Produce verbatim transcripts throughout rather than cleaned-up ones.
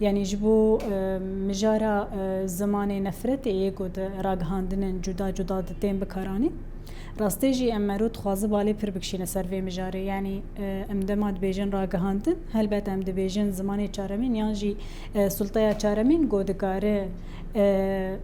Yanî ji bo, e, mijara, e, zimanê nefretê yê ku di ragihandinên cuda cuda di tên bikaranîn. Rastê jî em mero dixwaze balê pir bikişîne ser vê mijarê. Yanî, e, em dema dibêjin ragihandin, helbet em dibêjin zimanê çaremîn yan jî, e, sulteya çaremîn ku dikare, e,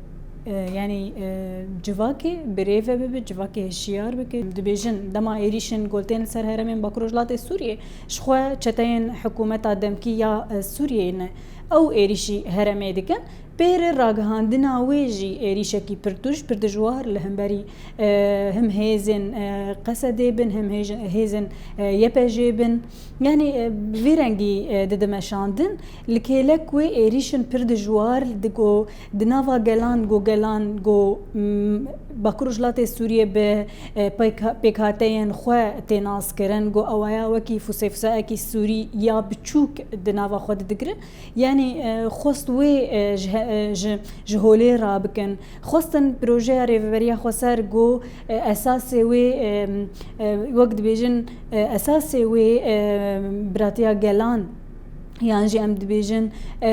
e, yanî, e, civakê birêve bibe, civakê hişyar bike. Dibêjin dema êrîşên ku tên li ser herêmên Bakur Rojhilatê Sûriyê, ji xwe çeteyên hikûmeta demkî ya, e, Sûriyeyê ne. Ew êrîşî herêmê dikin. Pêre ragihandina wê jî êrîşekî pir tûj, pir dijwar li hemberî, e, him hêzên, e, Qesedê bin, him hêj-, hêzên, e, Y P J'ê bin. Yanî, e, bi vî rengî, e, dide meşandin. Li kêlek wê êrîşin pir dijwar di ku di nava gelan, ku gelan, ku, mm, Bakur Rojhilatê Sûriyê bi, e, pêk-, pêkhateyên xwe tê naskirin, ku ewaya wekî fusefusayekî Sûrî ya biçûk di nava xwe de digire. Yanî, e, xwest wê, e, ji he-, e, ji, ji holê rabikin. Xwestin projeya Rêveberiya Xweser ku, e, esasê wê, e, e, wek dibêjin, e, esasê wê, e, biratiya gelan, yan jî em dibêjin, e,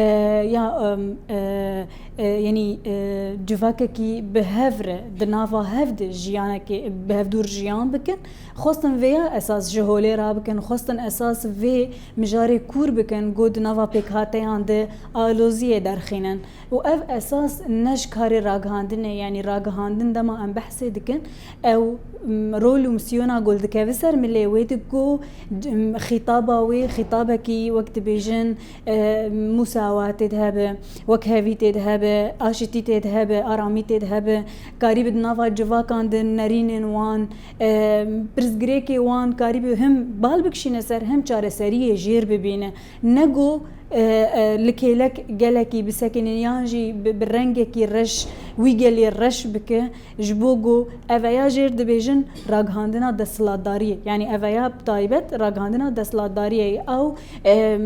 ya, em, e, e, yanî, e, civakekî bi hev re di nava hev de jiyanekê bi hevdû re jiyan bikin. Xwestin vêya esas ji holê rabikin, xwestin esas vê mijarê kûr bikin, ku di nava pêkhateyan de aloziyê derxînin. Û ev esas ne ji karê ragihandinê, yanî ragihandin dema em behsê dikin, ew, m, rol û misyona ku li dikeve ser milê wê di ku, m, xîtaba wê, xîtabekî wek dibêjin, e, musawatê de hebe, wekhevî tê de hebe, aşitî tê de hebe, aramî tê de hebe, karî bi di nava civakan de nerînên wan, e, pirsgirêkê wan karî bi him bal bikişîne ser, him çareseriyê jêr bibîne. Ne ku, e, e, li kêlek gelekî bisekinîne yan jî bi, bi rengekî reş wî gelê reş bike, ji bo ku eveya jêr dibêjin ragihandina desthilatdariyê. Yanî eveya bi taybet ragihandina desthilatdariyê. Ew, e,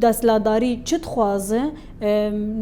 desthilatdarî çi dixwaze, e,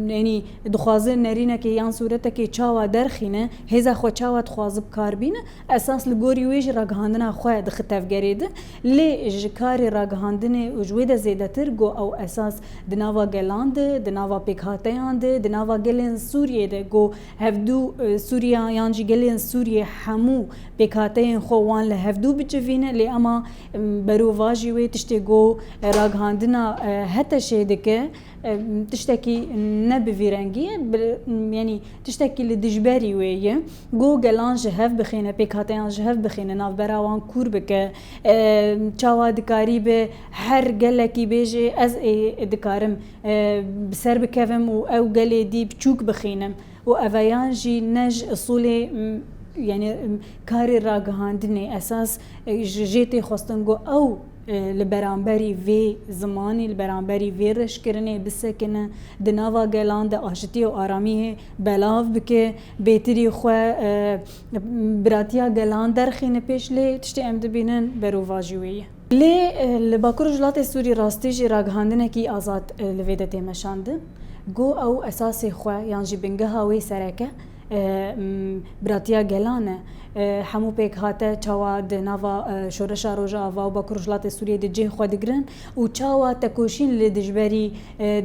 yanî dixwaze nerînekê yan sûretekê çawa derxîne, hêza xwe çawa dixwaze bi kar bîne, esas li gorî wê jî ragihandina xwe dixe tevgerê de. Lê ji karê ragihandinê û ji wê de zêdetir ku ew esas di nava gelan de, di nava pêkhateyan de, di nava gelên Sûriyê de ku hevdû, e, Sûriya yan jî gelên Sûriyê hemû pêkhateyên xwe wan li hevdû bicivîne, lê ema, em, berovajî wê tiştê ku, e, ragihandina, e, HTŞ'ê dike, e, tiştekî ne bi vî rengî ye, bi, yanî tiştekî li dijberî wê ye. Ku gelan ji hev bixîne, pêkhateyan ji hev bixîne, navbera wan kûr bike, e, çawa dikarî bi her gelekî bêjê, ez ê dikarim, e, bi ser bikevim û ew gelê dî biçûk bixînim. Û eveyan jî ne ji usulê, m, yanî, m, karê ragihandinê esas, e, ji jê tê xwestin ku ew, e, li beramberî vê zimanî, li beramberî vê reşkirinê bisekine, di nava gelan de aşitî û aramiyê belav bike, bêtirî xwe, e, biratiya gelan derxîne pêş, lê tiştê em dibînin berovajî wê ye. Lê, e, li Bakur Rojhilatê Sûrî rastî jî ragihandinekî azad, e, li vê de tê meşandin. Ku ew esasê xwe yan jî bingeha wê sereke, e, m, biratiya gelan e. E, hemû pêkhate çawa di nava, e, Şoreşa Rojava û Bakur Rojhilatê Sûriyê de cih xwe digirin û çawa tekoşîn li dijberî, e,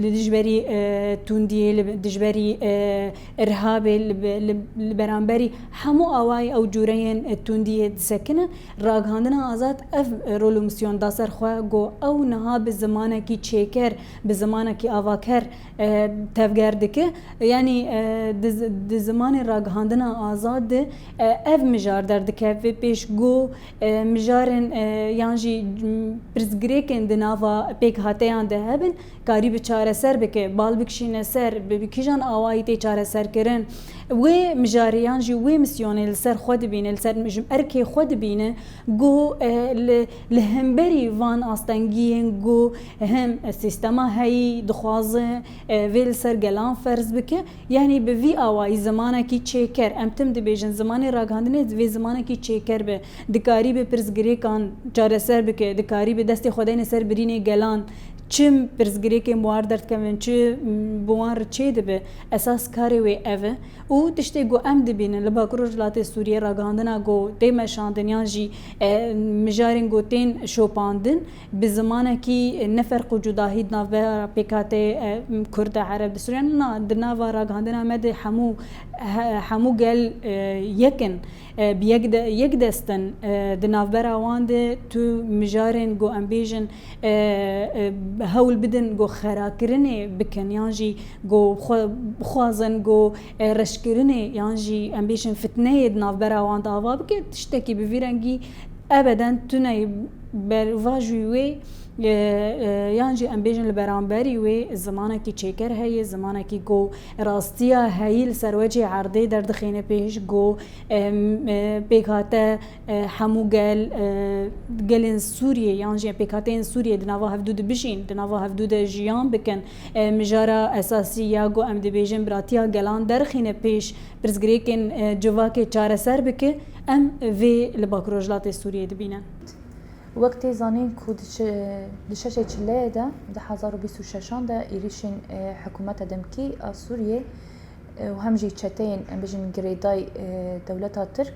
li dijberî, e, tundiyê, li dijberî, e, irhabê, li, li, li beramberî hemû awayî ew cûreyên, e, tundiyê disekinin. Ragihandina azad ev, e, rol û misyon da ser xwe ku ew niha bi zimanekî çêker, bi zimanekî avaker, e, tevger dike. Yanî, e, di zi-, di zimanê ragihandina azad de, e, ev mijar derdikeve pêş ku, e, mijarên, e, yan jî, m, pirsgirêkên di nava pêkhateyan de hebin, karî bi çareser bike, bal bikişîne ser, bi, bi kîjan awayî tê çareserkirin. Wê mijarê yan jî wê misyonê li ser xwe dibîne, li ser ji erkê xwe dibîne, ku, e, li, li hemberî van astengiyên ku hem sîstema heyî dixwaze, e, vê li ser gelan ferz bike, yanî bi vî awayî zimanekî çêker, em tim dibêjin zimanê ragihandinê divê zimanekî çêker be, dikarî bi pirsgirêkan çareser bike, dikarî bi destê xwe deyne ser birînê gelan, Çi pirsgirêkên bi wan re derdikevin, çi, m, bi wan re çêdibe, esas karê wê ev e. Û tiştê ku em dibînin li Bakur Rojhilatê Sûriyê, ragihandina ku tê meşandin yan jî, e, mijarên ku tên şopandin, bi zimanekî ne ferq û cudahî di navbera pêkhateyê, e, Kurd e, Ereb di Sûriye, na, di nava ragihandina me de hemû, he-, hemû gel, e, yek in, e, bi yek de, yek dest in, e, di navbera wan de tu mijarên ku em bêjin, e, e, hewl bidin ku xerakirinê bikin yan jî ku xwe bixwazin ku, e, reşkirinê yan jî em bêjin fitneyê di navbera wan de ava bike, tiştekî bi vî rengî ebeden tune ye. Ber, va jû wê, e, e, yan jî em bêjin li beramberî wê zimanekî çêker heye, zimanekî ku rastiya heyî li ser wecê erdê derdixîne pêş, ku, em, e, pêkhate, e, hemû gel, e, gelên Sûriyê yan jî pêkhateyên Sûriyê di nava hevdû dibijîn, di nava hevdû de jiyan bikin, e, mijara esasî ya ku em dibêjin biratiya gelan derxîne pêş, pirsgirêkên, e, civakê çareser bike, em vê li Bakur Rojhilatê Sûriyê dibînin. Wek tê zanîn ku di şe-, di şeşê çileyê de, di hezar û bîst û şeşan de êrîşên, e, hikûmeta demkî a Sûriyê, e, û hem jî çeteyên, em bêjin, girêdayî, e, dewleta Tirk,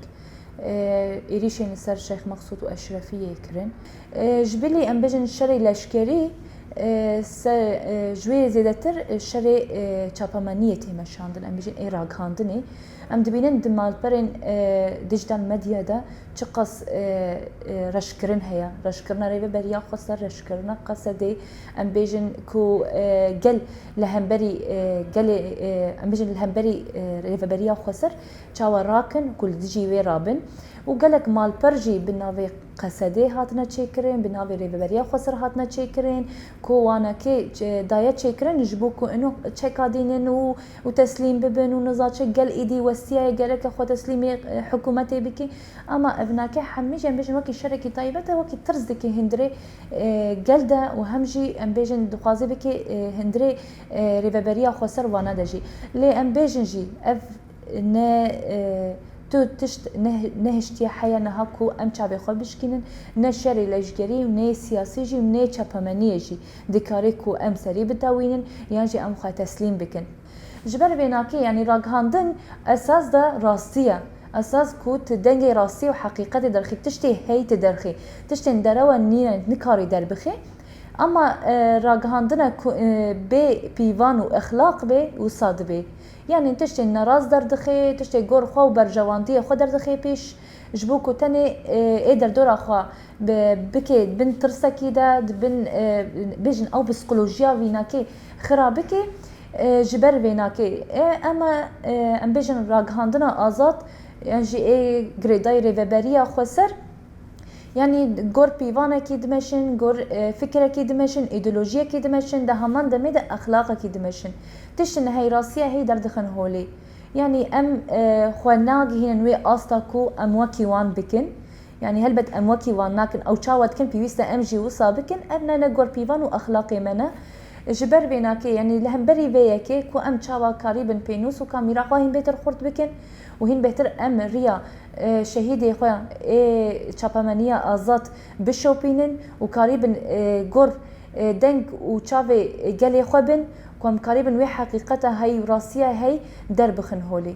e, êrîşên li ser Şêx Meqsûd û Eşrefiyê kirin. E, ji bilî, em bêjin, şerê leşkerî, e, ser, e, ji wê zêdetir, e, şerê, e, çapemeniyê tê meşandin, em bêjin, ê ragihandinê. Em dibînin di malperên, e, dijital medya de çiqas, e, e, reşkirin heye. Reşkirina Rêveberiya Xweser, reşkirina Qesedê, em bêjin ku, e, gel li hemberî, e, gelê, e, em bêjin li hemberî, e, Rêveberiya Xweser çawa rakin ku li dijî wê rabin. Û gelek malper jî bi navê Qesedê hatine çêkirin, bi navê Rêveberiya Xweser hatine çêkirin, ku wanekê çe-, daye çêkirin ji bo ku ino çeka dînin û, û teslîm bibin û niza çi gel êdî westiyaye gereke xwe teslîmê, e, hikûmetê bikî. Ama evnake hemî jî em bêjin wekî şerekî taybet e, wekî tirs dikî hundirê, e, gel de û hem jî em bêjin dixwaze bikî, e, hundirê, e, Rêveberiya Xweser wana de jî. Lê em bêjin jî ev ne, e, tu tişt ne, nehiştiye heye niha ku em çavê xwe bişkînin, ne şerê leşgerî û ne siyasî jî û ne çapemeniyê jî dikare ku em serî bitewînin yan jî em xwe teslîm bikin. Ji ber vênakê, yanî ragihandin esas de rastî ye. Esas ku tu dengê rastî û heqîqetê derxî, tiştê heyî tu derxî, tiştên derewe nîne, nikarî derbixê. Ama, e, ragihandine ku, e, bê pîvan û exlaq bê, wisa dibê. Yanî tiştên nerast derdixê, tiştê gor xwe û berjewendiyê xwe derdixê pêş, ji bo ku tenê, e, ê derdora xwe bi, bikê bin tirsekî de, di bin, e, bêjin ew psîkolojiya vînakê xira bike, e, ji ber vênakê. E, em, e, em bêjin ragihandina azad, yan jî ê girêdayî Rêveberiya Xweser, yanî gor pîvanekî dimeşin, gor, e, fikirekî dimeşin, îdeolojiyekî dimeşin, di heman demê de exlaqekî dimeşin. Tiştin hey rastiya hey derdixin holê. Yanî em, e, xwe nagihînin wê asta ku em wekî wan bikin. Yanî helbet em wekî wan nakin, ew çawa dikin, pêwîst e em jî wisa bikin. Ev ne, ne gor pîvan û exlaqê me ne. Ji ber vênakê, yanî li hemberî vê yekê ku em çawa karîbin pênûs û kamîra xwe hîn bêtir xurt bikin û hîn bêtir em riya, e, şehîdê xwe ê çapemeniya azad bişopînin û karîbin, e, gor, e, deng û çavê gelê xwe bin, ku em karîbin wê heqîqeta hey û rastiya hey derbixin holê.